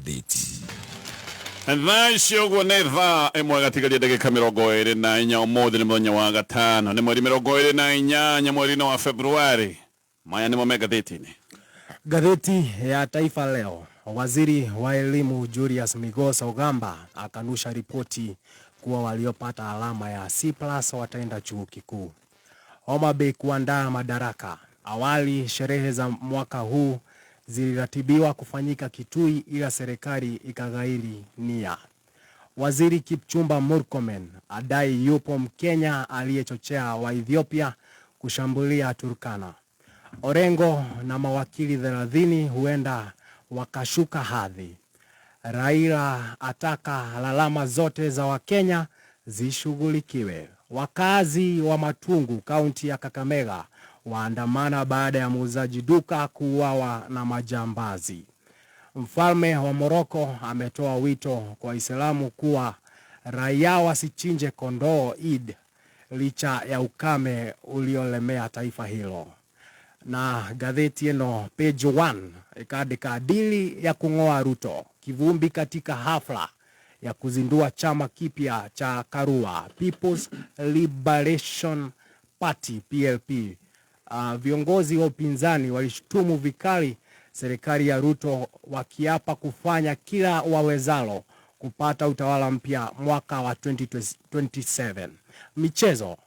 Magathĩti. Thaa ici ũguo nĩ thaa 1 gatigaria ndagĩka 24. Ũmũthĩ nĩ mũthenya wa gatano, nĩ mweri 28 mweri-inĩ wa Februari. Maya nĩmo me ngathĩti-inĩ. Gazeti ya Taifa Leo, waziri wa elimu Julius Migos Ogamba akanusha ripoti kuwa waliopata alama ya C+ wataenda chuo kikuu. Homa Bay kuandaa madaraka. Awali sherehe za mwaka huu ziliratibiwa kufanyika Kitui, ila serikali ikaghairi nia. Waziri Kipchumba Murkomen adai yupo Mkenya aliyechochea wa Ethiopia kushambulia Turkana. Orengo na mawakili 30 huenda wakashuka hadhi. Raila ataka lalama zote za Wakenya zishughulikiwe. Wakazi wa Matungu, kaunti ya Kakamega, waandamana baada ya muuzaji duka kuuawa na majambazi. Mfalme wa Moroko ametoa wito kwa Waislamu kuwa raia wasichinje kondoo Eid licha ya ukame uliolemea taifa hilo. Na gazeti ĩno page 1 ĩkandĩka dili ya kung'oa Ruto kivumbi katika hafla ya kuzindua chama kipya cha Karua People's Liberation Party PLP. Viongozi wa upinzani walishutumu vikali serikali ya Ruto wakiapa kufanya kila wawezalo kupata utawala mpya mwaka wa 2027. Michezo,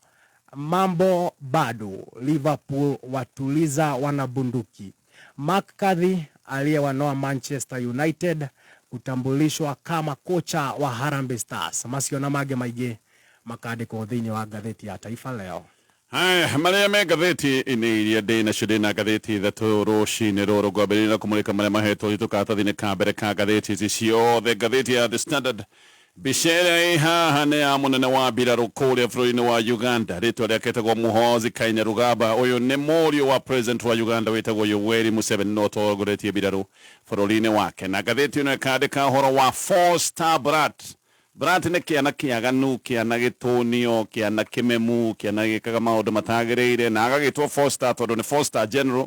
mambo bado, Liverpool watuliza wanabunduki. Mark Kadhi aliyewanoa Manchester United kutambulishwa kama kocha wa Harambee Stars. Macio na mangĩ maingĩ makandĩkwo thĩinĩ wa ngathĩti ya Taifa Leo. Haya, marĩa me ngathĩti-inĩ iria ndĩ nacio, ndĩ na ngathĩti 3 rũcinĩ rũrũ. Ngwambĩrĩria na kũmũrĩka marĩa mahetwo ũritũ karatathi-inĩ ka mbere ka ngathĩti ici ciothe. Ngathĩti ya The Standard, mbica ĩrĩa ĩ haha nĩ ya mũnene wa mbirarũ kũrĩa bũrũri-inĩ wa Uganda, rĩtwa rĩake etagwo Muhoozi Kainerugaba. Ũyũ nĩ mũriũ wa president wa Uganda wĩtagwo Yoweri Museveni, no ũtongoretie mbirarũ bũrũri-inĩ wake. Na ngathĩti ĩno ĩkandĩka ũhoro wa four star brat. Brat nĩ kĩana kĩaganu, kĩana gĩtũnio, kĩana kĩmemu, kĩana gĩkaga maũndũ matagĩrĩire, na agagĩtwo four star tondũ nĩ four star general.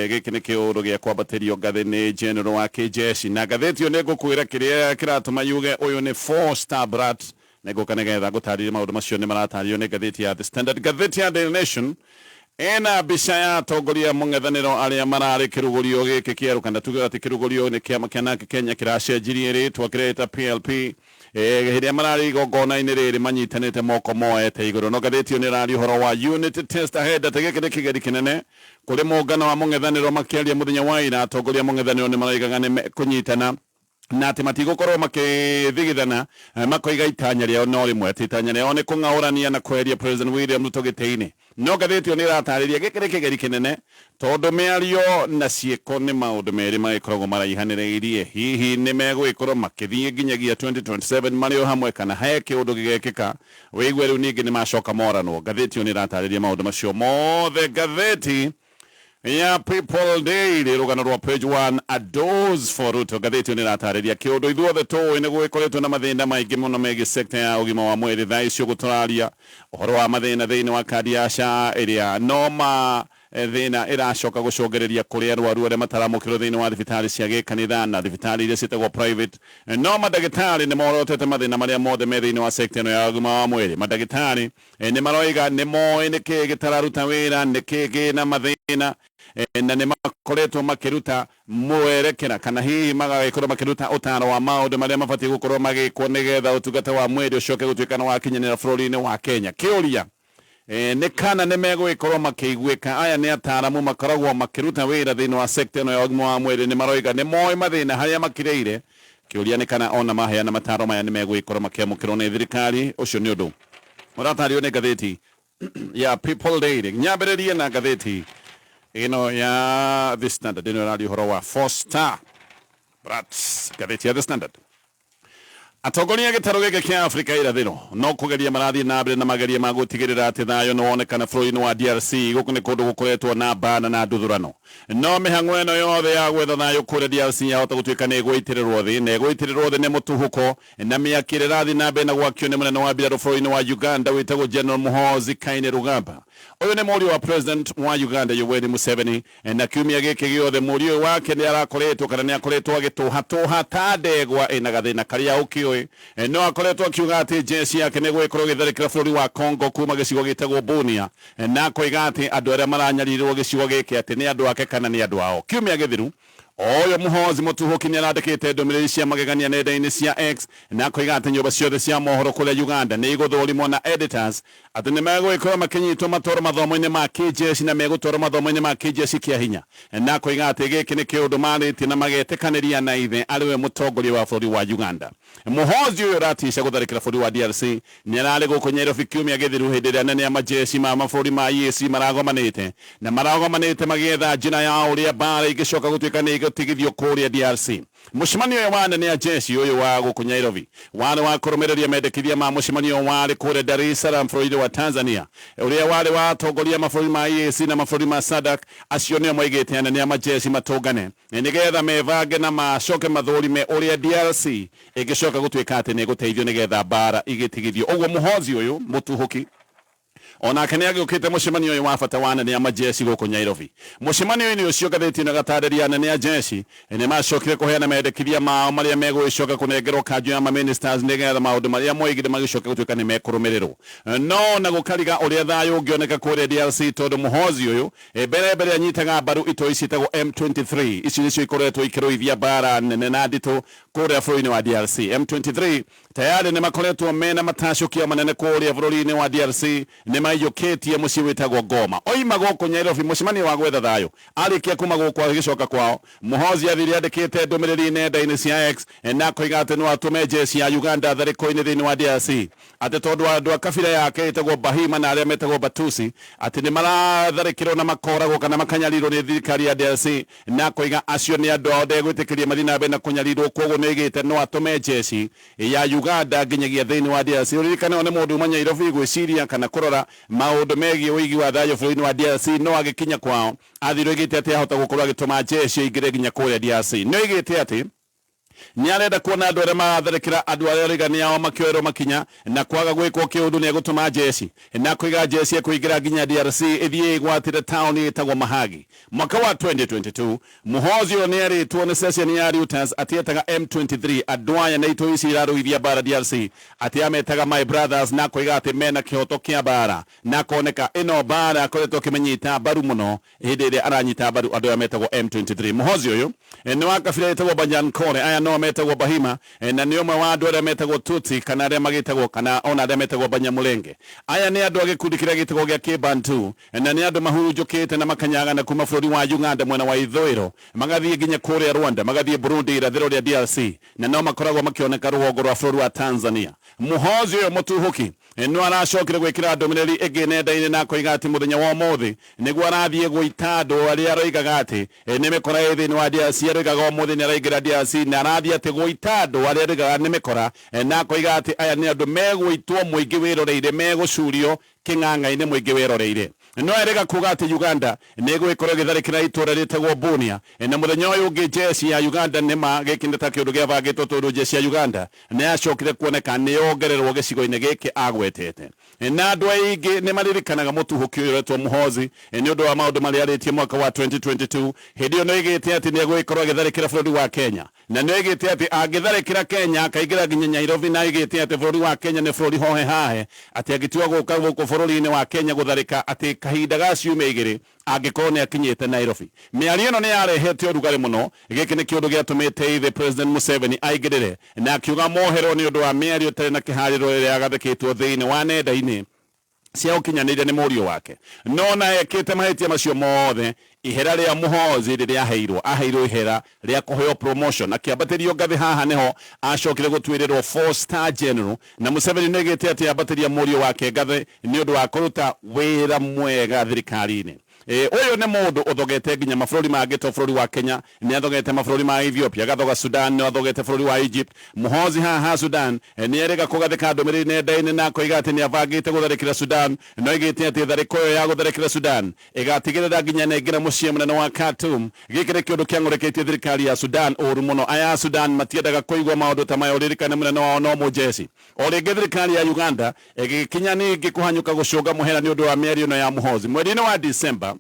Gĩkĩ nĩ kĩũndũ gĩa kwambatĩrio ngathĩ nĩ general wa kĩjeshi. Na ngathĩti ĩyo nĩ ngũkwĩra kĩrĩa kĩratũma yuge ũyũ nĩ four star brat, na ngũka nĩgetha ngũtarĩrie maũndũ macio nĩ maratarĩrio nĩ ngathĩti ya The Standard. Ngathĩti ya Daily Nation ĩna mbica ya atongoria mũng'ethanĩro arĩa mararĩ kĩrugũrio gĩkĩ kĩerũ, kana tuge atĩ kĩrugũrio nĩ kĩama kĩa NARC Kenya kĩracenjirie rĩtwa kĩreta PLP. Hĩndĩ ĩrĩa mararĩ igongona-inĩ rĩrĩ manyitanĩte moko moete igũrũ. No ngathĩti ĩyo nĩ ĩraria ũhoro wa unity test ahead, atĩ gĩkĩ nĩ kĩgeri kĩnene kũrĩ mũngano wa mũng'ethanĩro. Makĩaria mũthenya wa ira, atongoria a mũng'ethanĩro nĩ maraigaga nĩ kũnyitana na atĩ matigũkorwo makĩthigithana. Makoiga itanya rĩao no rĩmwe, atĩ itanya rĩao nĩ kũng'aũrania na kweheria President William Ruto gĩtĩ-inĩ. No ngathĩti ĩyo nĩ ĩratarĩria gĩkĩ nĩ kĩgeri kĩnene tondũ mĩario na ciĩko nĩ maũndũ merĩ magĩkoragwo maraihanĩrĩirie. Hihi nĩ megũgĩkorwo makĩthiĩ nginyagia 2027 marĩ o hamwe, kana he kĩũndũ gĩgekĩka wĩigue rĩu ningĩ nĩ macoka moranwo? Ngathĩti ĩyo nĩ ĩratarĩria maũndũ macio mothe. Ngathĩti ya People Daily, rũgano rwa page 1, a dose for Ruto. Ngathĩti ĩyo nĩ ĩratarĩria kĩũndũ ithuothe tũĩ, nĩ gũgĩkoretwo na mathĩna maingĩ mũno megiĩ sector ya ũgima wa mwĩrĩ. Thaa icio gũtũraria ũhoro wa mathĩna thĩinĩ wa kandi ya SHA, ĩrĩa no ma thĩna ĩracoka gũcũngĩrĩria kũrĩ arwaru arĩa mataramũkĩrwo thĩinĩ wa thibitarĩ cia gĩkanitha na thibitarĩ iria ciĩtagwo private. No mandagĩtarĩ nĩ morotete mathĩna marĩa mothe me thĩinĩ wa sector ĩno ya ũgima wa mwĩrĩ. Mandagĩtarĩ nĩ maroiga nĩ moĩ nĩ kĩĩ gĩtararuta wĩra, nĩ kĩĩ kĩna mathĩna, na nĩ makoretwo makĩruta mwerekera, kana hihi magagĩkorwo makĩruta ũtaro wa maũndũ marĩa mabatiĩ gũkorwo magĩkwo nĩgetha ũtungata wa mwĩrĩ ũcoke gũtuĩka nĩ wakinyanĩra bũrũri-inĩ wa Kenya. Kĩũria nĩ kana nĩ megũgĩkorwo makĩiguĩka. Aya nĩ ataramu makoragwo makĩruta wĩra thĩinĩ wa sector ĩno ya ũgima wa mwĩrĩ, nĩ maroiga nĩ moĩ mathĩna harĩa makirĩire. Kĩũria nĩ kana ona maheana mataro maya nĩ megũgĩkorwo makĩamũkĩrwo nĩ thirikari. Ũcio nĩ ũndũ ũratarĩrio nĩ ngathĩti ya People Daily. Nyambĩrĩrie na ngathĩti ĩno ya The Standard, ĩno ĩraria ũhoro wa four star brats. Ngathĩti ya The Standard, atongoria a gĩtarũ gĩkĩ kĩa Afrika irathĩro no kũgeria marathiĩ na mbere na mageria ma gũtigĩrĩra atĩ thayũ nĩ wonekana bũrũri-inĩ wa DRC. Gũkũ nĩ kũndũ gũkoretwo na mbara na nduthũrano, no mĩhang'o ĩno yothe ya gwetha thayũ kũrĩa DRC yahota gũtuĩka nĩ ĩgũitĩrĩrwo thĩ, na ĩgũitĩrĩrwo thĩ nĩ mũtuhũko na mĩaki ĩrĩa ĩrathiĩ na mbere na gwakio nĩ mũnene wa mbirarũ bũrũri-inĩ wa Uganda wĩtagwo General Muhoozi Kainerugaba. Ũyũ nĩ mũriũ wa president wa Uganda Yoweri Museveni, na kiumia gĩkĩ gĩothe mũriũ ũyũ wake nĩ arakoretwo kana nĩ akoretwo agĩtũhatũha ta ndegwa ĩna gathĩna karĩa ũkĩũĩ. No akoretwo akiuga atĩ jeshi yake nĩ ĩgũgĩkorwo ĩgĩtharĩkĩra bũrũri wa Congo kuma gĩcigo gĩtagwo Bunia, na akoiga atĩ andũ arĩa maranyarirĩrwo gĩcigo gĩkĩ atĩ nĩ andũ ake kana nĩ andũ ao. Kiumia gĩthiru Ũyũ Muhoozi Mũtuhũki nĩarandĩkĩte ndũmĩrĩri cia magegania nenda-inĩ cia X na akoiga atĩ nyũmba ciothe cia mohoro kũrĩa Uganda nĩ igũthũrimwo na editors atĩ nĩmegũgĩkorwo makĩnyitwo matwarwo mathomo-inĩ ma kĩjeshi na megũtwarwo mathomo-inĩ ma kĩjeshi kĩa hinya na akoiga atĩ gĩkĩ nĩ kĩũndũ marĩtie na magetĩkanĩria na ithe arĩ we mũtongoria wa bũrũri wa Uganda. Muhoozi ũyũ ũratica gũtharĩkĩra bũrũri wa DRC nĩararĩ gũkũ Nyairobi kiumia gĩthiru hĩndĩ ĩrĩa anene a majeshi ma mabũrũri ma EAC maragomanĩte na maragomanĩte magĩetha njĩra ya ũrĩa mbara ingĩcoka gũtuĩka nĩ ĩgũtigithio kũrĩa DRC. Mũcemanio ũyũ wa anene a jeshi ũyũ wa gũkũ Nyairobi warĩ wa kũrũmĩrĩria mendekithia ma mũcemanio warĩ kũrĩa Dar es Salaam bũrũri-inĩ wa Tanzania ũrĩa warĩ wa atongoria a mabũrũri ma EAC na mabũrũri ma SADC. Acio nĩo moigĩte anene a majeshi matũngane nĩgetha mebange na macoke mathũrime ũrĩa DRC ĩngĩcoka gũtuĩka atĩ nĩ ĩgũteithio nĩgetha mbara igĩtigithio. Ũguo Muhoozi ũyũ mũtuhũki onake nĩ agĩũkĩte mũcemanio ũyũ wa bata wa anene a majeshi gũkũ Nyairobi. Mũcemanio-inĩ ũcio ngathĩti ĩno ĩgatarĩria anene a jeshi nĩ macokire kũheana mendekithia mao marĩa megũgĩcoka kũnengerwo kanjũ ya maministers nĩgetha maũndũ marĩa moigire magĩcoke gũtuĩka nĩ mekũrũmĩrĩrwo. No na gũkariga ũrĩa thayũ ũngĩoneka kũrĩa DRC tondũ Muhoozi ũyũ Mbere mbere anyitaga mbaru itoi ciĩtagwo M23. Ici nĩcio ikoretwo ikĩrũithia mbara nene na nditũ kũrĩa bũrũri-inĩ wa DRC. M23 tayarĩ nĩmakoretwo mena matacũkia manene kũrĩa bũrũri-inĩ wa DRC, nĩmaiyũkĩtie mũciĩ wĩtagwo Goma. Oima gũkũ Nyairobi mũcemanio wa gwetha thayũ, arĩkia kuma gũkũ agĩcoka kwao, Muhoozi athire andĩkĩte ndũmĩrĩri nenda-inĩ cia X na akoiga atĩ no atũme jeshi ya Uganda tharĩko-inĩ thĩinĩ wa DRC. Atĩ tondũ andũ a kabira yake ĩtagwo Bahima na arĩa metagwo Batusi atĩ nĩ maratharĩkĩrwo na makoragwo kana makanyarirwo nĩ thirikari ya DRC, na akoiga acio nĩ andũ ao ndegwĩtĩkĩria mathiĩ na mbere na kũnyarirwo, kwoguo nĩ oigĩte no atũme jeshi ya Uganda nginyagia thĩinĩ wa DRC. Ũririkane ũyũ nĩ mũndũ uma Nyairobi gwĩciria kana kũrora maũndũ megiĩ ũigi wa thayũ bũrũri-inĩ wa DRC, no agĩkinya kwao athire oigĩte atĩ ahota gũkorwo agĩtũma jeshi ĩingĩre nginya kũrĩa DRC. Nĩ oigĩte atĩ Nĩ arenda kuona andũ arĩa maratharĩkĩra andũ arĩa araiga nĩ ao makĩoerwo makinya na kwaga gwĩkwo kĩũndũ nĩ egũtũma jeshi na akoiga jeshi ĩkũingĩra nginya DRC ĩthiĩ ĩgwatĩre taũni ĩtagwo Mahagi. Mwaka wa 2022 Muhoozi ũyũ nĩ erĩtwo nĩ ceceni ya Reuters atĩ etaga M23 andũ aya na itoi ici irarũithia mbara DRC atĩ ametaga my brothers na akoiga atĩ mena kĩhoto kĩa mbara na akoneka ĩno mbara akoretwo akĩmĩnyita mbaru mũno hĩndĩ ĩrĩa aranyita mbaru andũ aya metagwo M23. Muhoozi ũyũ nĩ wa kabira ĩtagwo Banyankore, aya no metagwo Bahima, na nĩ ũmwe wa andũ arĩa metagwo Tutsi kana arĩa magĩtagwo kana ona arĩa metagwo Banyamulenge. Aya nĩ andũ a gĩkundi kĩrĩa gĩtagwo gĩa Kĩbantu na nĩ andũ mahurunjũkĩte na makanyagana kuma bũrũri wa Uganda mwena wa ithũĩro magathiĩ nginya kũrĩa Rwanda, magathiĩ Burundi irathĩro rĩa DRC, na no makoragwo makĩoneka rũgongo rwa bũrũri wa Tanzania. Muhoozi ũyũ mũtuhũki no aracokire gwĩkĩra ndũmĩrĩri ĩngĩ nenda-inĩ na akoiga atĩ mũthenya wa ũmũthĩ nĩguo arathiĩ gũita andũ arĩa aroigaga atĩ nĩ mĩkora ĩ thĩinĩ wa DRC. Aroigaga ũmũthĩ nĩ araingĩra DRC na arathiĩ atĩ gũita andũ arĩa aroigaga nĩ mĩkora, na akoiga atĩ aya nĩ andũ megũitwo mũingĩ wĩroreire, megũcurio kĩng'ang'a-inĩ mũingĩ wĩroreire. No erĩga kuga atĩ Uganda nĩ ĩgũgĩkorwo ĩgĩtharĩkĩra itũra rĩtagwo Bunia, na mũthenya ũyũ ũngĩ jeshi ya Uganda nĩma gĩkĩ nĩ ta kĩũndũ gĩabangĩtwo tondũ jeshi ya Uganda nĩ yacokire kuoneka nĩ yongererwo gĩcigo-inĩ gĩkĩ agwetete. Na andũ aingĩ nĩ maririkanaga mũtuhũki ũyũ ũretwo Muhoozi nĩ ũndũ wa maũndũ marĩa arĩtie mwaka wa 2022. Hĩndĩ ĩyo nĩ oigĩte atĩ nĩ egũgĩkorwo agĩtharĩkĩra bũrũri wa Kenya, na nĩ oigĩte atĩ angĩtharĩkĩra Kenya akaingĩra nginya Nyairobi, na oigĩte atĩ bũrũri wa Kenya nĩ bũrũri hohe hahe, atĩ angĩtua gũka gũkũ bũrũri-inĩ wa Kenya gũtharĩka atĩ kahinda ga ciumia igĩrĩ angĩkorwo nĩ akinyĩte Nairobi. Mĩario ĩno nĩ yarehete ũrugarĩ mũno. Gĩkĩ nĩ kĩũndũ gĩatũmĩte ithe President Museveni aingĩrĩre na akiuga moherwo nĩ ũndũ wa mĩario ĩtarĩ na kĩharĩro ĩrĩa yagathĩkĩtwo thĩinĩ wa nenda-inĩ cia ũkinyanĩria nĩ mũriũ wake. No ona ekĩte mahĩtia macio mothe, ihera rĩa Muhoozi rĩrĩa aheirwo, aheirwo ihera rĩa kũheo promotion, akĩambatĩrio ngathĩ. Haha nĩho acokire gũtuĩrĩrwo four star general, na Museveni nĩoigĩte atĩ ambatĩria mũriũ wake ngathĩ nĩ ũndũ wa kũruta wĩra mwega thirikari-inĩ. Ũyũ nĩ mũndũ ũthogete nginya mabũrũri mangĩ to bũrũri wa Kenya, nĩ athogete mabũrũri ma Ethiopia, agathoga Sudan, nĩ athogete bũrũri wa Egypt. Muhoozi haha Sudan nĩ erĩga kũgathĩka ndũmĩrĩri nenda-inĩ na akoiga atĩ nĩ abangĩte gũtharĩkĩra Sudan, na oigĩte atĩ tharĩko ĩyo ya gũtharĩkĩra Sudan ĩgatigĩrĩra nginya nĩaingĩra mũciĩ mũnene wa Khartoum. Gĩkĩ nĩ kĩũndũ kĩang'ũrĩkĩtie thirikari ya Sudan ũru mũno. Aya a Sudan matiendaga kũigua maũndũ ta maya, ũririkane mũnene wao no mũjeci. O rĩngĩ thirikari ya Uganda ĩgĩkinya ningĩ kũhanyũka gũcũnga mũhera nĩ ũndũ wa mĩario ĩno ya Muhoozi. Mweri-inĩ wa December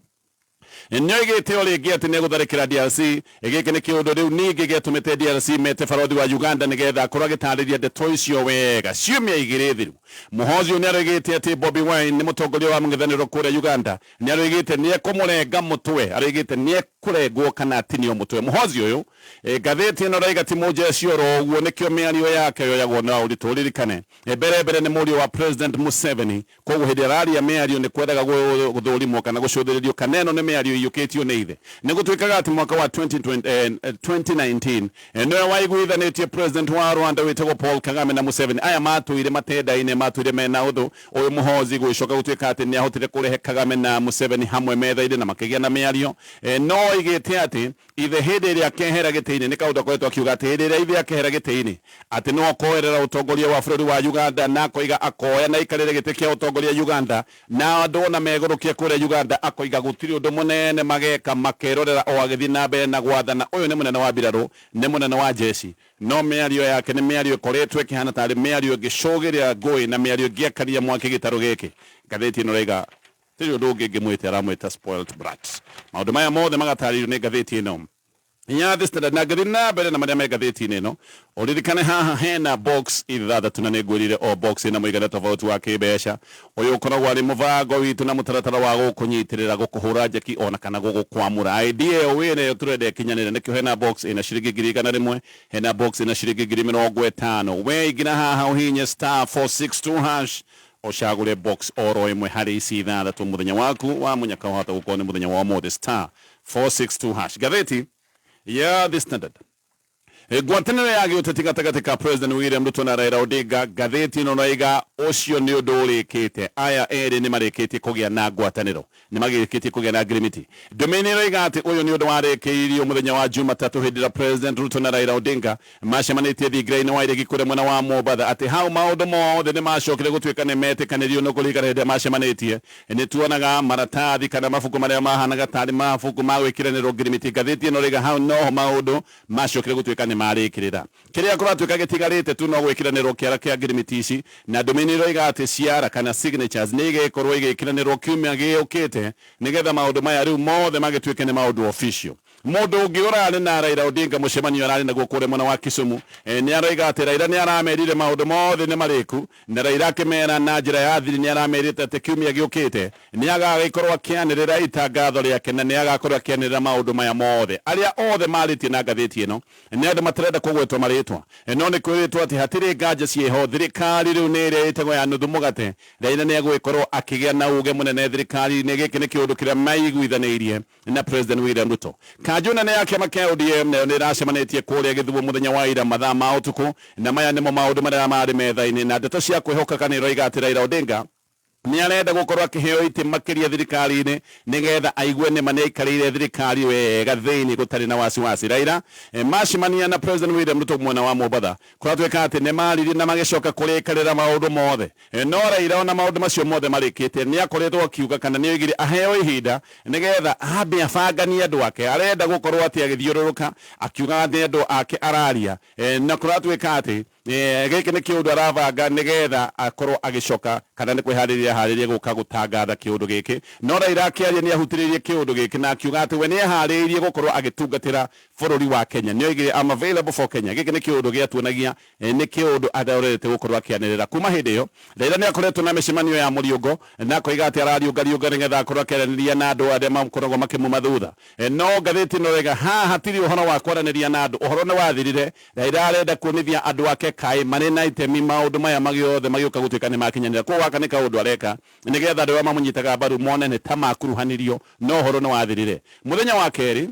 nĩoigĩte o rĩngĩ atĩ nĩegũtharĩkĩra DRC. Gĩkĩ nĩ kĩũndũ rĩu ningĩ gĩatũmĩte DRC mete barothi wa Uganda nĩgetha akorwo agĩtarĩria ndeto icio wega. Ciumia igĩrĩ thiru Muhoozi ũyũ nĩaroigĩte atĩ Bobi Wine nĩ mũtongoria wa mũng'ethanĩro kũrĩa Uganda. Nĩaroigĩte nĩekũmũrenga mũtwe, aroigĩte nĩekũrengwo kana atinio mũtwe. Muhoozi ũyũ ngathĩti ĩno ĩroiga ti mũjeci oro ũguo, nĩkĩo mĩario yake yoyagwo na ũritũ. Ũririkane mbere mbere nĩ mũriũ wa President Museveni, koguo hĩndĩ araria mĩario nĩ kwendaga gũthũrimwo kana gũcũthĩrĩrio kana ĩno nĩ mĩario ĩiyũkĩtio nĩ ithe. Nĩ gũtuĩkaga atĩ mwaka wa 2019 nĩwe waiguithanĩtie President wa Rwanda wĩtagwo Paul Kagame na Museveni. Aya matũire matendaine, matũire mena ũthũ. Ũyũ Muhoozi gũgĩcoka gũtuĩka atĩ nĩ ahotire kũrehe Kagame na Museveni hamwe metha-inĩ na makĩgĩa na mĩario. No oigĩte atĩ ithe hĩndĩ ĩrĩa akehera gĩtĩ-inĩ, nĩ kaũndũ akoretwo akiuga atĩ hĩndĩ ĩrĩa ithe akehera gĩtĩ-inĩ atĩ no akoerera ũtongoria wa bũrũri wa Uganda, na akoiga akoya na aikarĩre gĩtĩ kĩa ũtongoria Uganda, na andũ ona megũrũkia kũrĩa Uganda akoiga gũtirĩ ũndũ mũnene mageka, makerorera o agĩthiĩ na mbere na gwathana. Ũyũ nĩ mũnene wa mbirarũ, nĩ mũnene wa jeshi, no mĩario yake nĩ mĩario ĩkoretwo ĩkĩhana tarĩ mĩario ĩngĩcũgĩrĩra ngũĩ na mĩario ĩngĩakania mwaki gĩtarũ gĩkĩ. Ngathĩti ĩno ĩraiga tirĩ ũndũ ũngĩ ĩngĩmwĩte, aramwĩta spoilt brat. Maũndũ maya mothe magatarĩrio nĩ ngathĩti ĩno ya The Standard. Na ngĩthiĩ na mbere na marĩa me ngathĩti-inĩ ĩno, ũririkane haha hena box ithathatũ, na nĩngwĩrire o box ĩna mũigana tofauti wa kĩmbeca. Ũyũ ũkoragwo arĩ mũbango witũ na mũtaratara wa gũkũnyitĩrĩra, gũkũhũra njeki ona kana gũgũkwamũra. Idea ĩyo wĩna ĩyo tũrenda ĩkinyanĩre, nĩkĩo hena box ĩna ciringi 100,000, hena box ĩna ciringi 50,000. We ingĩra haha ũhinye star 462 hash, ũcagũre box oro ĩmwe harĩ ici ithathatũ. Mũthenya waku wa mũnyaka wahota gũkorwo nĩ mũthenya wa ũmũthĩ. Star 462 hash. Ngathĩti ya The Standard, ngwatanĩro ya gĩũteti gatagatĩ ka President William Ruto na Raila Odinga, ngathĩti ĩno raiga ũcio nĩ ũndũ ũrĩkĩte. Aya erĩ nĩ marĩkĩtie kũgĩa na ngwatanĩro, nĩ marĩkĩtie kũgĩa na ngirimiti. Ndũmĩrĩri ĩroiga atĩ ũyũ nĩ ũndũ warĩkĩirio mũthenya wa Jumatatũ hĩndĩ ĩrĩa President Ruto na Raila Odinga macemanĩtie thingira-inĩ wa iregi kũrĩa mwena wa Mombatha, atĩ hau maũndũ mothe nĩ macokire gũtuĩka nĩ metĩkanĩrio. Nĩ kũririkana hĩndĩ ĩrĩa macemanĩtie nĩ tuonaga maratathi kana mabuku marĩa mahanaga tarĩ mabuku ma gwĩkĩranĩrwo ngirimiti. Ngathĩti ĩno rĩga hau noho maũndũ macokire gũtuĩka nĩ marĩkĩrĩra. Kĩrĩa kũratuĩka gĩtigarĩte tu no gwĩkĩranĩrwo kĩara kĩa ngirimiti ici, na ndũmĩrĩri ĩroiga atĩ ciara kana signatures nĩ igĩkorwo igĩkĩranĩrwo kiumia gĩũkĩte, nĩgetha maũndũ maya rĩu mothe magĩtuĩke nĩ maũndũ official. Mũndũ ũngĩ ũrarĩ na Raila Odinga mũcemanio ararĩ naguo kũrĩa mwena wa Kisumu nĩ aroiga atĩ Raila nĩ aramerire maũndũ mothe nĩ marĩku, na Raila akĩmera na njĩra ya thiri nĩ aramerĩte atĩ kiumia gĩũkĩte nĩ agagĩkorwo akĩanĩrĩra itangatho rĩake na nĩ agakorwo akĩanĩrĩra maũndũ maya mothe. Arĩa othe marĩtie na ngathĩti ĩno nĩ andũ matarenda kũgwetwo marĩtwa, no nĩ kwĩrĩtwo atĩ hatirĩ nganja ciĩho, thirikari rĩu nĩ ĩrĩa ĩtagwo ya nuthu mũgate. Raila nĩ egũgĩkorwo akĩgĩa na uge mũnene thirikari-inĩ. Gĩkĩ nĩ kĩũndũ kĩrĩa maiguithanĩirie na President William Ruto. Kanjũ nene ya kĩama kĩa ODM nayo nĩ ĩracemanĩtie kũrĩa Gĩthumo mũthenya wa ira mathaa ma ũtukũ, na maya nĩmo maũndũ marĩa marĩ metha-inĩ. Na ndeto cia kwĩhokeka nĩ iroiga atĩ Raila Odinga nĩ arenda gũkorwo akĩheo itĩ makĩria thirikari-inĩ, nĩgetha aigue nĩma nĩ aikarĩire thirikari wega thĩinĩ gũtarĩ na wasiwasi. Raila macemania na President William Ruto mwena wa Mombatha, kũratuĩka atĩ nĩ maririe na magĩcoka kũrĩkanĩra maũndũ mothe. No Raila ona maũndũ macio mothe marĩkĩte nĩ akoretwo akiuga kana nĩ oigire aheo ihinda nĩgetha ambe abanganie andũ ake. Arenda gũkorwo atĩ agĩthiũrũrũka akiugaga nĩ andũ ake araria, na kũratuĩka atĩ gĩkĩ nĩ kĩũndũ arabanga nĩgetha akorwo agĩcoka kana nĩ kwĩharĩria aharĩrie gũka gũtangatha kĩũndũ gĩkĩ. No Raila akĩaria nĩ ahutĩrĩirie kĩũndũ gĩkĩ na akiuga atĩ we nĩ eharĩirie gũkorwo agĩtungatĩra bũrũri wa Kenya. Nĩ oigire, "I'm available for Kenya." Gĩkĩ nĩ kĩũndũ gĩatuonagia nĩ kĩũndũ athorete gũkorwo akĩanĩrĩra. Kuma hĩndĩ ĩyo Raila nĩ akoretwo na mĩcemanio ya mũriũngo, na akoiga atĩ arariũngariũnga nĩgetha akorwo akĩaranĩria na andũ arĩa makoragwo makĩmuma thutha. No ngathĩti ĩno ĩroiga haha hatirĩ ũhoro wa kwaranĩria na andũ, ũhoro nĩ wathirire. Raila arenda kuonithia andũ ake kaĩ marĩ na itemi maũndũ maya magĩothe magĩũka gũtuĩka nĩ makinyanĩra. Koguo gaka nĩ kaũndũ areka nĩgetha andũ arĩa mamũnyitaga mbaru mone nĩ ta makuruhanirio, no ũhoro nĩ wathirire. Mũthenya wa kerĩ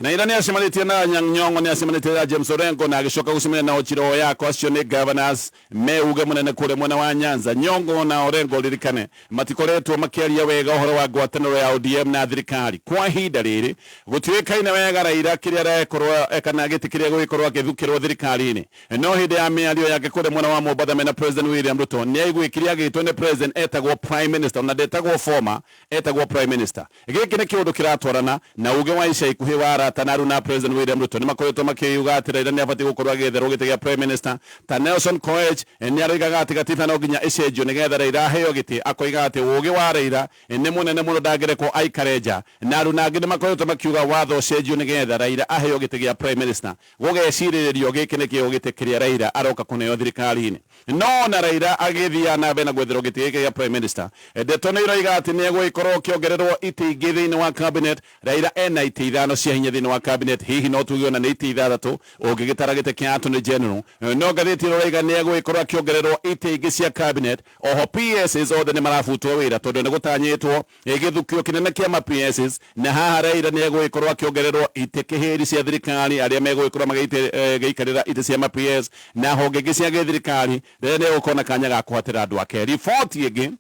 Raila nĩ acemanĩtie na Anyang' Nyong'o, nĩ acemanĩtie na James Orengo na agĩcoka gũcemania na Ochilo Oyako. Acio nĩ governors me uge mũnene kũrĩa mwena wa Nyanza. Nyong'o na Orengo, ririkane, matikoretwo makĩaria wega ũhoro wa ngwatanĩro ya ODM na thirikari kwa ihinda rĩrĩ. Gũtiũĩkaine wega Raila kĩrĩa arekorwo kana gĩtĩ kĩrĩa gũgĩkorwo agĩthukĩrwo thirikari-inĩ, no hĩndĩ ya mĩario yake kũrĩa mwena wa Mombatha mena President William Ruto, nĩ aiguĩkire agĩtwo nĩ president etagwo prime minister, ona ndetagwo former, etagwo prime minister. Gĩkĩ nĩ kĩũndũ kĩratwarana na uge wa ica ikuhĩ wa arata na aruna President William Ruto. Nĩ makoretwo makiuga atĩ Raila nĩ abatiĩ gũkorwo agĩetherwo gĩtĩ gĩa prime minister. Ta Nelson Koech nĩ aroigaga atĩ gatiba no nginya ĩcenjio nĩgetha Raila aheo gĩtĩ, akoiga atĩ ũgĩ wa Raila nĩ mũnene mũno, ndangĩrekwo aikare nja. Na aruna angĩ nĩ makoretwo makiuga watho ũcenjio nĩgetha Raila aheo gĩtĩ gĩa prime minister. Gũgecirĩrĩrio gĩkĩ nĩkĩo gĩtĩ kĩrĩa Raila aroka kũneo thirikari-inĩ. No na Raila agĩthiaga na mbere na gwetherwo gĩtĩ gĩkĩ gĩa prime minister, ndeto nĩ iroiga atĩ nĩ egũgĩkorwo akĩongererwo itĩ ingĩ thĩinĩ wa cabinet. Raila ena itĩ 5 cia hinya thĩinĩ wa cabinet, hihi no tuge ona nĩ itĩ 6 ũngĩgĩtara gĩtĩ kĩa attorney general. No ngathĩti ĩroiga nĩ egũgĩkorwo akĩongererwo itĩ ingĩ cia cabinet. Oho PSs othe nĩ marabutwo wĩra tondũ nĩ gũtanyĩtwo gĩthukio kĩnene kĩa ma PSs, na haha Raila nĩ egũgĩkorwo akĩongererwo itĩ kĩhĩri cia thirikari arĩa megũgĩkorwo magĩikarĩra itĩ cia ma PS na honge ingĩ cia gĩthirikari. Rĩrĩa nĩ egũkorwo na kanya ga kũhatĩra andũ ake. Riboti ĩngĩ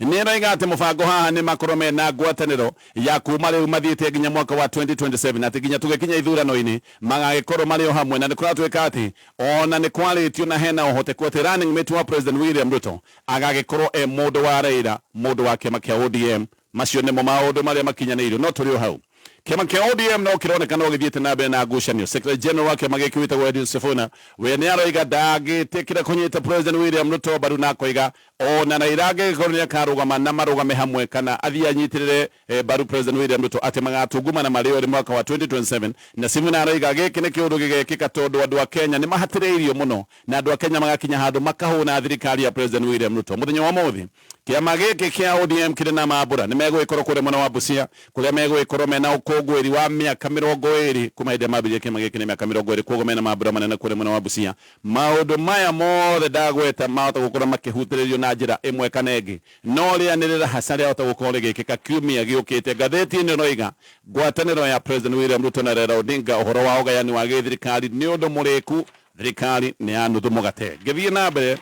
nĩ ĩroiga atĩ mũbango haha nĩ makorwo mena ngwatanĩro ya kuma rĩu mathiĩte nginya mwaka wa 2027, atĩ nginya tũgĩkinya ithurano-inĩ magagĩkorwo marĩ o hamwe. Na nĩ kũratuĩka atĩ ona nĩ kwarĩtio na hena ũhoteku atĩ running mate wa President William Ruto agagĩkorwo e mũndũ wa Raila, mũndũ wa kĩama kĩa ODM. Macio nĩmo maũndũ marĩa makinyanĩirio. No tũrĩ o hau, kĩama kĩa ODM no kĩroneka no gĩthiĩte na mbere na ngucanio. Secretary General wa kĩama gĩkĩ wĩtagwo Edwin Sifuna we nĩ aroiga ndangĩtĩkĩra kũnyita President William Ruto mbaru, na akoiga ona Raila angĩgĩkorwo nĩ akarũgama na marũgame hamwe kana athiĩ anyitĩrĩre mbaru President William Ruto, atĩ magatungumana marĩ othe mwaka wa 2027. Na Sifuna aroiga gĩkĩ nĩ kĩũndũ gĩgekĩka tondũ andũ a Kenya nĩ mahatĩrĩirio mũno na andũ a Kenya magakinya handũ makahũna thirikari ya President William Ruto. Mũthenya wa ũmũthĩ kĩama gĩkĩ kĩa ODM kĩrĩ na mambũra, nĩ megũgĩkorwo kũrĩa mwena wa Busia kũrĩa megũgĩkorwo mena ũkũngũĩri wa mĩaka 20 kuma hĩndĩ ĩrĩa mambĩrĩria kĩama gĩkĩ. Nĩ mĩaka 20, koguo mena mambũra manene kũrĩa mwena wa Busia. Maũndũ maya mothe ndagweta mahota gũkorwo makĩhutĩrĩrio na njĩra ĩmwe kana ĩngĩ, no rĩanĩrĩra haca rĩahota gũkorwo rĩgĩkĩka kiumia gĩũkĩte. Ngathĩti ĩno ĩroiga ngwatanĩro ya President William Ruto na Raila Odinga ũhoro wa ũgayani wa gĩthirikari nĩ ũndũ mũrĩku, thirikari nĩ ya nuthu mũgate. Ngĩthiĩ na mbere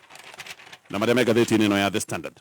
na marĩa me ngathĩti-inĩ ĩno ya The Standard,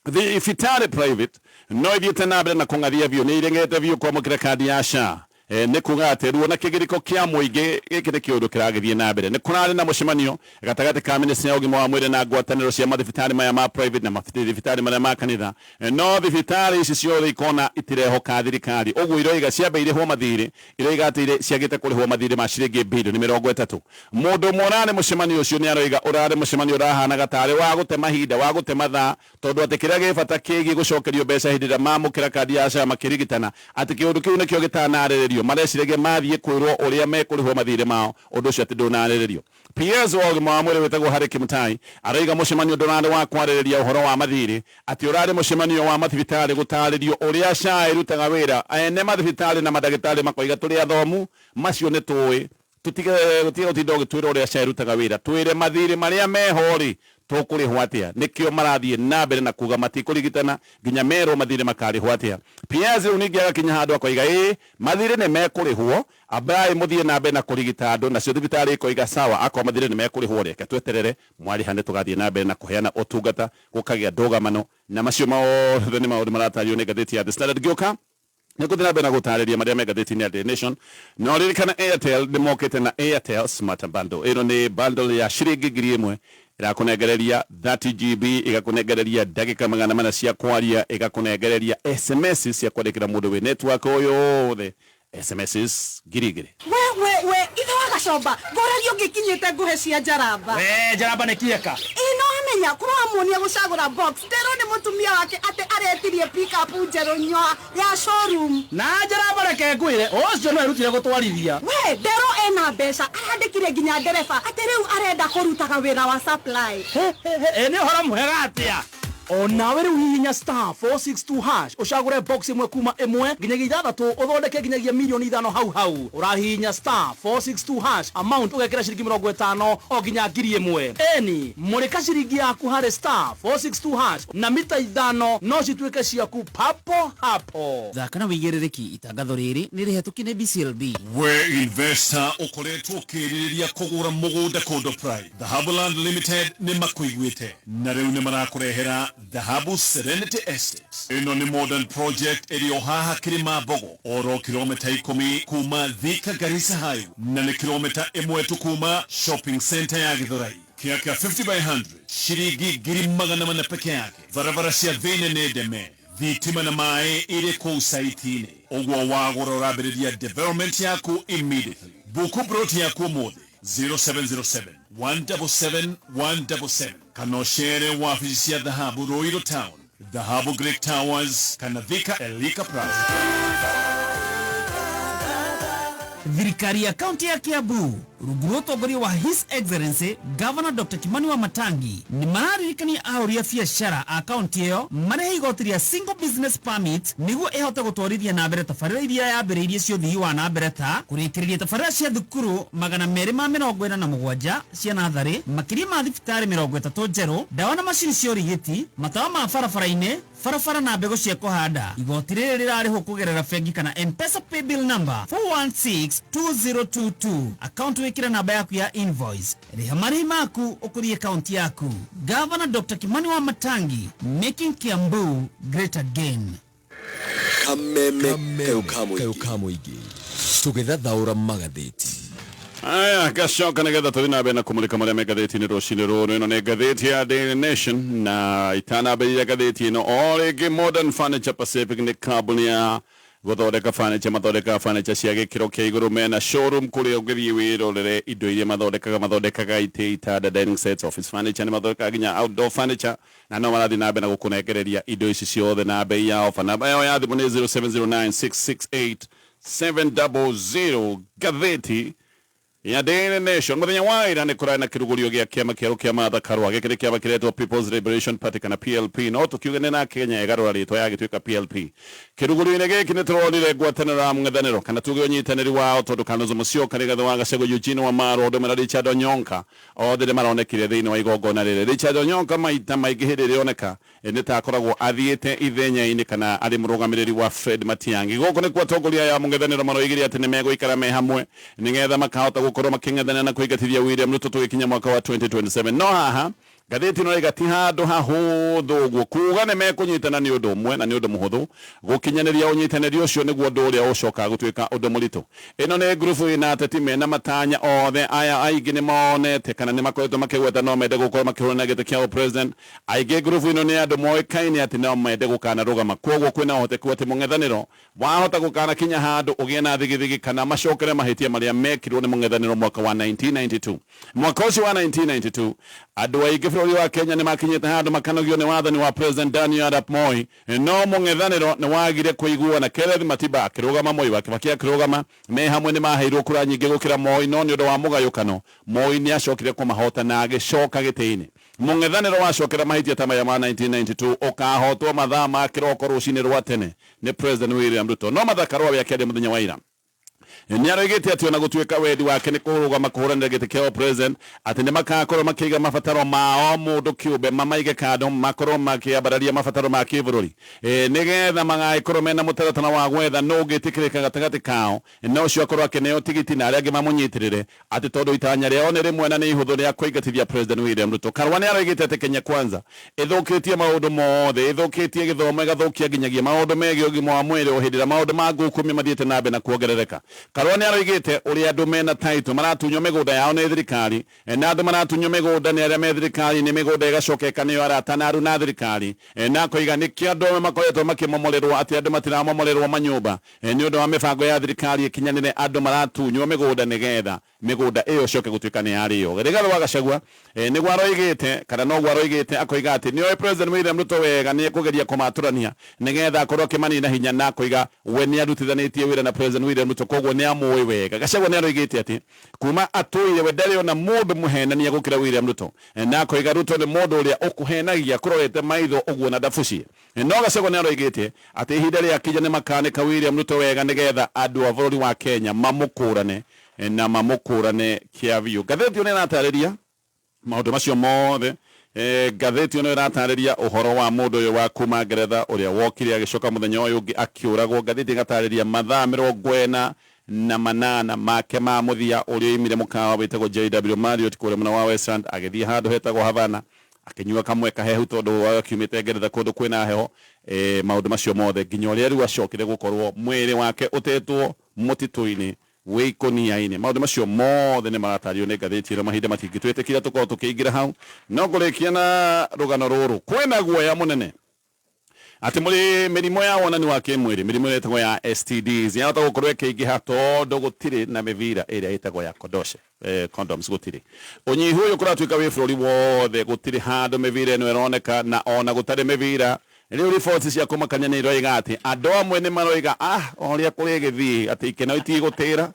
thibitarĩ private no ithiĩte na mbere na kũng'athia biũ, nĩ iregete biũ kwamũkĩra kandi ya SHA. Nĩ kuga atĩ ruo na kĩgirĩko kĩa mũingĩ, gĩkĩ nĩ kĩũndũ kĩragĩthiĩ na mbere. Nĩ kũrarĩ na mũcemanio gatagatĩ ka ministry ya ũgima wa mwĩrĩ na ngwatanĩro cia mathibitarĩ maya ma private na mathibitarĩ marĩa ma kanitha. No thibitarĩ ici ciothe ikona itirehoka thirikari, ũguo iroiga ciambe irĩhwo mathirĩ. Iroiga atĩ ciagĩte kũrĩhwo mathirĩ ma ciringi bilioni 30. Mũndũ ũmwe ũrarĩ mũcemanio ũcio nĩ aroiga ũrarĩ mũcemanio ũrahanaga tarĩ wa gũte mahinda, wa gũte mathaa, tondũ atĩ kĩrĩa gĩ bata kĩgiĩ gũcokerio mbeca hĩndĩ ĩrĩa mamũkĩra kandi ya SHA makĩrigitana, atĩ kĩũndũ kĩu nĩkĩo gĩtanarĩrĩrio. Mareciragia mathiĩ kwĩrwo ũrĩa mekũrĩhwo mathirĩ mao, ũndũ ũcio atĩ ndũnarĩrĩrio. PS wa ũgima wa mwĩrĩ wĩtagwo Harry Kimutai aroiga mũcemanio ndũrarĩ wa kwarĩrĩria ũhoro wa mathirĩ, atĩ ũrarĩ mũcemanio wa mathibitarĩ gũtarĩrio ũrĩa SHA ĩrutaga wĩra. Ene mathibitarĩ na mandagĩtarĩ makoiga tũrĩ athomu, macio nĩ tũĩ, tũtige gũtinda ũgĩtwĩra ũrĩa SHA ĩrutaga wĩra, twĩre mathirĩ marĩa meho rĩ, tũkũrĩhwo atĩa? Nĩkĩo marathiĩ na mbere na kuga matikũrigitana nginya merwo mathirĩ makarĩhwo atĩa. PS rĩu ningĩ agakinya handũ akoiga ĩĩ, mathirĩ nĩ mekũrĩhwo, ambai mũthiĩ na mbere na kũrigita andũ. Nacio thibitarĩ ikoiga sawa, akorwo mathirĩ nĩ mekũrĩhwo, reke tweterere, mwarĩha nĩ tũgathiĩ na mbere na kũheana ũtungata. Gũkagĩa ndũgamano na macio mothe nĩ maũndũ maratario nĩ ngathĩti ya The Standard. Ngĩũka nĩ ngũthiĩ na mbere na gũtarĩria marĩa me ngathĩti-inĩ ya Daily Nation. No ririkana Airtel nĩ mokĩte na Airtel Smart Bundle. Ĩno nĩ bundle ya ciringi 1000, ĩrakũnengereria 30 GB, ĩgakũnengereria ndagĩka 400 cia kwaria, ĩgakũnengereria SMS cia kwandĩkĩra mũndũ wĩ network o yothe, SMSs 2000. We we we, ithe wa Gacomba, ngũragia ũngĩkinyĩte ngũhe cia njaramba. We njaramba nĩ kieka. Ĩ no amenya kũramuonia gũcagũra box. Nderwo nĩ mũtumia wake atĩ aretirie pickup njerũ nyoa ya showroom. Na njaramba, reke ngwĩre, ũcio no erutire gũtwarithia. We nderwo ena mbeca, arandĩkire nginya ndereba atĩ rĩu arenda kũrutaga wĩra wa supply. Ĩ nĩ ũhoro mwega atĩa. Onawe rĩu hihinya star 462 hash ũcagũre box ĩmwe kuma ĩmwe nginyagia ithathatũ ũthondeke nginyagia milioni 5 hau hau. Ũrahihinya star 462 hash, amount ũgekĩra ciringi 50 o nginya 1,000. Eni mũrĩka ciringi yaku harĩ star 462 hash na mita 5 no cituĩke ciaku papo hapo. Thaka na wĩigĩrĩrĩki. Itangatho rĩrĩ nĩ rĩhetũkie nĩ BCLB. We investor ũkoretwo ũkĩrirĩria kũgũra mũgũnda kũndũ prime, Dhahabu Land Limited nĩ makũiguĩte na rĩu nĩ marakũrehera Dhahabu Serenity Estate. Ĩno nĩ modern project ĩrĩ o haha Kĩrĩma Mbogo, oro kilomita 10 kuma Thika Garissa Highway, na nĩ kilomita 1 tu kuma shopping center ya Githurai. Kĩaka 50 by 100 shiringi 400,000 peke yake. Barabara cia thĩinĩ nĩ ndeme, thitima na maĩ irĩ kũu site-inĩ. Ũguo wagũra ũrambĩrĩria development yaku immediately. Buku broti yaku ũmũthĩ 0707 177 177, kana ũcere wabici cia Dhahabu Ruiru Town, Dhahabu Great Towers, kana Thika Elika Plaza. Thirikari ya kaunti ya Kiambu rungu rwa ũtongoria wa His Excellency Governor Dr. Kimani Wamatangi nĩ mararirikania ahũri a biacara a kaunti ĩyo marĩhe igoti rĩa single business permit nĩguo ĩhote gũtwarithia na mbere tabarĩra iria yambĩrĩirie cia ũthii wa na mbere, ta kũrĩkĩrĩria tabarĩra cia thukuru 247 cia natharĩ, makĩria ma thibitarĩ 30 njerũ, ndawa na macini cia ũrigiti, matawa ma barabara-inĩ, barabara na mbegũ cia kũhanda. Igoti rĩrĩ rĩrarĩhwo kũgerera bengi kana M-Pesa paybill number 4162022. Account wĩkĩre namba yaku ya invoice. Rĩha marĩhi maku ũkũrie kaunti yaku. Governor Dr. Kimani Wamatangi, making Kiambu great again. Kameme kayũ ka mũingĩ, tũgĩthathaũra magathĩti. Aya, gacoka nĩgetha tũthiĩ na mbere na kũmũrĩka marĩa me ngathĩti-inĩ rũcinĩ rũrũ. Ĩno nĩ ngathĩti ya Daily Nation, na itanambĩrĩria ngathĩti ĩno o rĩngĩ, Modern Furniture Pacific nĩ kambuni ya gũthondeka furniture. Mathondekaga furniture cia gĩkĩro kĩa igũrũ. Mena showroom kũrĩa ũngĩthiĩ wĩrorere indo iria mathondekaga. Mathondekaga itĩ, itanda, dining sets, office furniture, nĩ mathondekaga nginya outdoor furniture, na no marathiĩ na mbere na gũkũnengereria indo ici ciothe na bei ya ofa. Namba yao ya thimũ nĩ 0709 668 700. Ngathĩti ya Daily Nation, muthenya wa ira nĩ kũrarĩ na kĩrugũrio gĩa kĩama kĩerũ kĩa Martha Karua. Gĩkĩ nĩ kĩama kĩretwo People's Liberation Party kana PLP, no tũkiuge nĩ na Kenya ĩgarũra rĩtwa yagĩtuĩka PLP. Kĩrugũrio-inĩ gĩkĩ nĩ tũronire ngwatanĩro ya mũng'ethanĩro, kana tuge ũnyitanĩri wao, tondũ Kalonzo Musyoka, Rigathĩ wa Gachagua, Eugene Wamalwa, ũndũ ũmwe na Richard Onyonka, othe nĩ maronekire thĩinĩ wa igongona rĩrĩ. Richard Onyonka maita maingĩ hĩndĩ ĩrĩa oneka nĩ ta akoragwo athiĩte ithenya-inĩ kana arĩ mũrũgamĩrĩri wa Fred Matiang'i. Gũkũ nĩkuo atongoria ya mũng'ethanĩro maroigire atĩ nĩ megũikara me hamwe nĩgetha makahota gũkorwo makĩng'ethanĩra na kũingatithia William Ruto tũgĩkinya mwaka wa 2027. No haha ngathĩti ĩno ĩrauga ti handũ hahũthũ ũguo. Kuga nĩ mekũnyitana nĩ ũndũ ũmwe na nĩ ũndũ mũhũthũ, gũkinyanĩria ũnyitanĩri ũcio nĩguo ũndũ ũrĩa ũcokaga gũtuĩka ũndũ mũritũ. Ĩno nĩ ngurubu ĩna ateti mena matanya. Othe aya aingĩ nĩ monete kana nĩ makoretwo makĩgweta no mende gũkorwo makĩhũrana gĩtĩ kĩa president. Aingĩ ngurubu ĩno nĩ andũ moĩkaine atĩ no mende gũkanarũgama, koguo kwĩna ũhoteku atĩ mũng'ethanĩro wahota gũkanakinya handũ ũgĩe na thigithigi kana macokere mahĩtia marĩa mekirwo nĩ mũng'ethanĩro mwaka wa 1992. Mwaka ũcio wa 1992 andũ aingĩ bũrũri wa Kenya nĩ makinyĩte handũ makanogio nĩ wathani wa President Daniel Arap Moi, no mũng'ethanĩro nĩ wagire kũiguana. Kenneth Matiba akĩrũgama, Moi wa Kibaki akĩrũgama, me hamwe nĩ maheirwo kura nyingĩ gũkĩra Moi, no nĩ ũndũ wa mũgayũkano Moi nĩ acokire kũmahota na agĩcoka gĩtĩ-inĩ. Mũng'ethanĩro wacokera mahĩtia ta maya ma 1992 ũkahotwo mathaa ma kĩroko rũcinĩ rwa tene nĩ President William Ruto. No Martha Karua we akĩaria mũthenya wa ira nĩ aroigĩte atĩ ona gũtuĩka wendi wake nĩ kũrũgama kũhũranĩra gĩtĩ kĩa president, atĩ nĩ makakorwo makĩiga mabataro ma o mũndũ kĩũmbe mamaige kando, makorwo makĩambararia mabataro ma kĩbũrũri, nĩgetha magagĩkorwo mena mũtaratara wa gwetha nũ ũngĩtĩkĩrĩka gatagatĩ kao na ũcio akorwo akĩneo tigiti na arĩa angĩ mamũnyitĩrĩre, atĩ tondũ itanya rĩao nĩ rĩmwe na nĩ ihũthũ rĩa kũingatithia President William Ruto. Karua nĩ aroigĩte atĩ Kenya Kwanza ĩthũkĩtie maũndũ mothe, ĩthũkĩtie gĩthomo, ĩgathũkia nginyagia maũndũ megiĩ ũgima wa mwĩrĩ o hĩndĩ ĩrĩa maũndũ ma ngukumio mathiĩte na mbere na kuongerereka. Karua nĩ aroigĩte ũrĩa andũ mena title maratunywo mĩgũnda yao nĩ thirikari, na andũ maratunywo mĩgũnda nĩ arĩa me thirikari-inĩ, mĩgũnda ĩgacoka ĩkaneo arata na aruna thirikari, na akoiga nĩkĩo andũ amwe makoretwo makĩmomorerwo, atĩ andũ matiramomorerwo manyũmba nĩ ũndũ wa mĩbango ya thirikari ĩkinyanĩre, andũ maratunywo mĩgũnda nĩgetha Mĩgũnda ĩyo ĩcoke gũtuĩka nĩ yarĩo. Rigathĩ wa Gachagua nĩguo aroigĩte kana noguo aroigĩte, akoiga atĩ nĩoĩ President William Ruto wega, nĩ ekũgeria kũmatũrania nĩgetha akorwo akĩmanina hinya, na akoiga we nĩ arutithanĩtie wĩra na President William Ruto, koguo nĩ amũĩ wega. Gachagua nĩ aroigĩte atĩ kuma atũire we ndarĩ ona mũndũ mũhenania gũkĩra William Ruto, na akoiga Ruto nĩ mũndũ ũrĩa ũkũhenagia kũrorete maitho ũguo na ndabuci. No Gachagua nĩ aroigĩte atĩ ihinda rĩakinya nĩ makanĩka William Ruto wega nĩgetha andũ a bũrũri wa Kenya mamũkũrane na mamũkũrane kĩa biũ. Ngathĩti ĩno ĩratarĩria maũndũ macio mothe. Ngathĩti ĩno ĩratarĩria ũhoro wa mũndũ ũyũ wa kuma Ngeretha ũrĩa wokire agĩcoka mũthenya ũyũ ũngĩ akĩũragwo. Ngathĩti ĩgatarĩria mathaa 48 make ma mũthia, ũrĩa oimire mũkawa wĩtagwo JW Marriott kũrĩa mwena wa Westland agĩthiĩ handũ hetagwo Havana akĩnyua kamwe kahehu tondũ akiumĩte Ngeretha kũndũ kwĩna heho. Maũndũ macio mothe nginya ũrĩa rĩu acokire gũkorwo mwĩrĩ wake ũtetwo mũtitũ-inĩ wĩ ikũnia-inĩ, maũndũ macio mothe nĩ maratario nĩ ngathĩti ĩno. Mahinda matingĩtwĩtĩkĩra tũkorwo tũkĩingĩra hau, no ngũrĩkia na rũgano rũrũ. Kwĩna guoya mũnene atĩ mũrĩ mĩrimũ ya wonani wa kĩmwĩrĩ, mĩrimũ ĩrĩa ĩtagwo ya STDs, yahota gũkorwo ĩkĩingĩha tondũ gũtirĩ na mĩbira ĩrĩa ĩtagwo ya kodoshe, condoms gũtirĩ. Ũnyihu ũyũ kũratuĩka wĩ bũrũri wothe, gũtirĩ handũ mĩbira ĩno ĩroneka, na ona gũtarĩ mĩbira rĩu riboti cia kũmakania nĩ iroiga atĩ andũ amwe nĩ maroiga o ũrĩa kũrĩ gĩthiĩ atĩ ikeno itigũtĩra,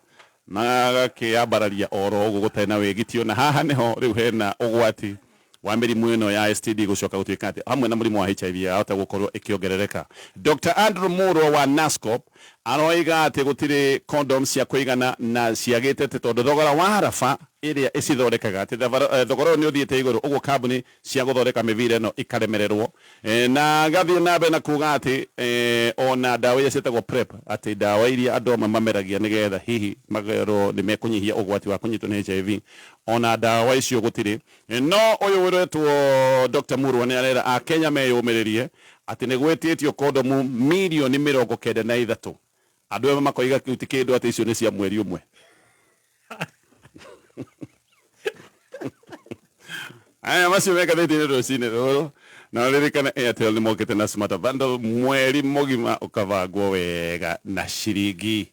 magakĩambararia oro ũguo gũtarĩ na wĩgitio, na haha nĩho rĩu hena ũgwati wa mĩrimũ ĩno ya STD gũcoka gũtuĩka atĩ hamwe na mũrimũ wa HIV yahota gũkorwo ĩkĩongerereka. Dr. Andrew Murwa wa NASCOP aroiga atĩ gũtirĩ condoms cia kũigana na ciagĩte atĩ tondũ thogora wa raba ĩrĩa ĩcithondekaga atĩ thogora ũyũ nĩ ũthiĩte igũrũ, ũguo kambuni cia gũthondeka mĩbira ĩno ikaremererwo. Na gathiĩ na mbere na kuga atĩ ona ndawa iria ciĩtagwo PrEP, atĩ ndawa iria andũ amwe mameragia nĩgetha hihi magerwo nĩ mekũnyihia ũgwati wa kũnyitwo nĩ HIV, ona ndawa icio gũtirĩ. No ũyũ wĩretwo Dr. Murwa nĩ arera Akenya meyũmĩrĩrie atĩ nĩ gwĩtĩtio kondomu mirioni 93. Andũ amwe makoiga kĩu ti kĩndũ, atĩ icio nĩ cia mweri ũmwe. Aya macio me ngathĩti-inĩ rũcinĩ rũrũ. Na ũririkane Airtel nĩ mokĩte na smart bundle, mweri mũgima ũkabangwo wega na ciringi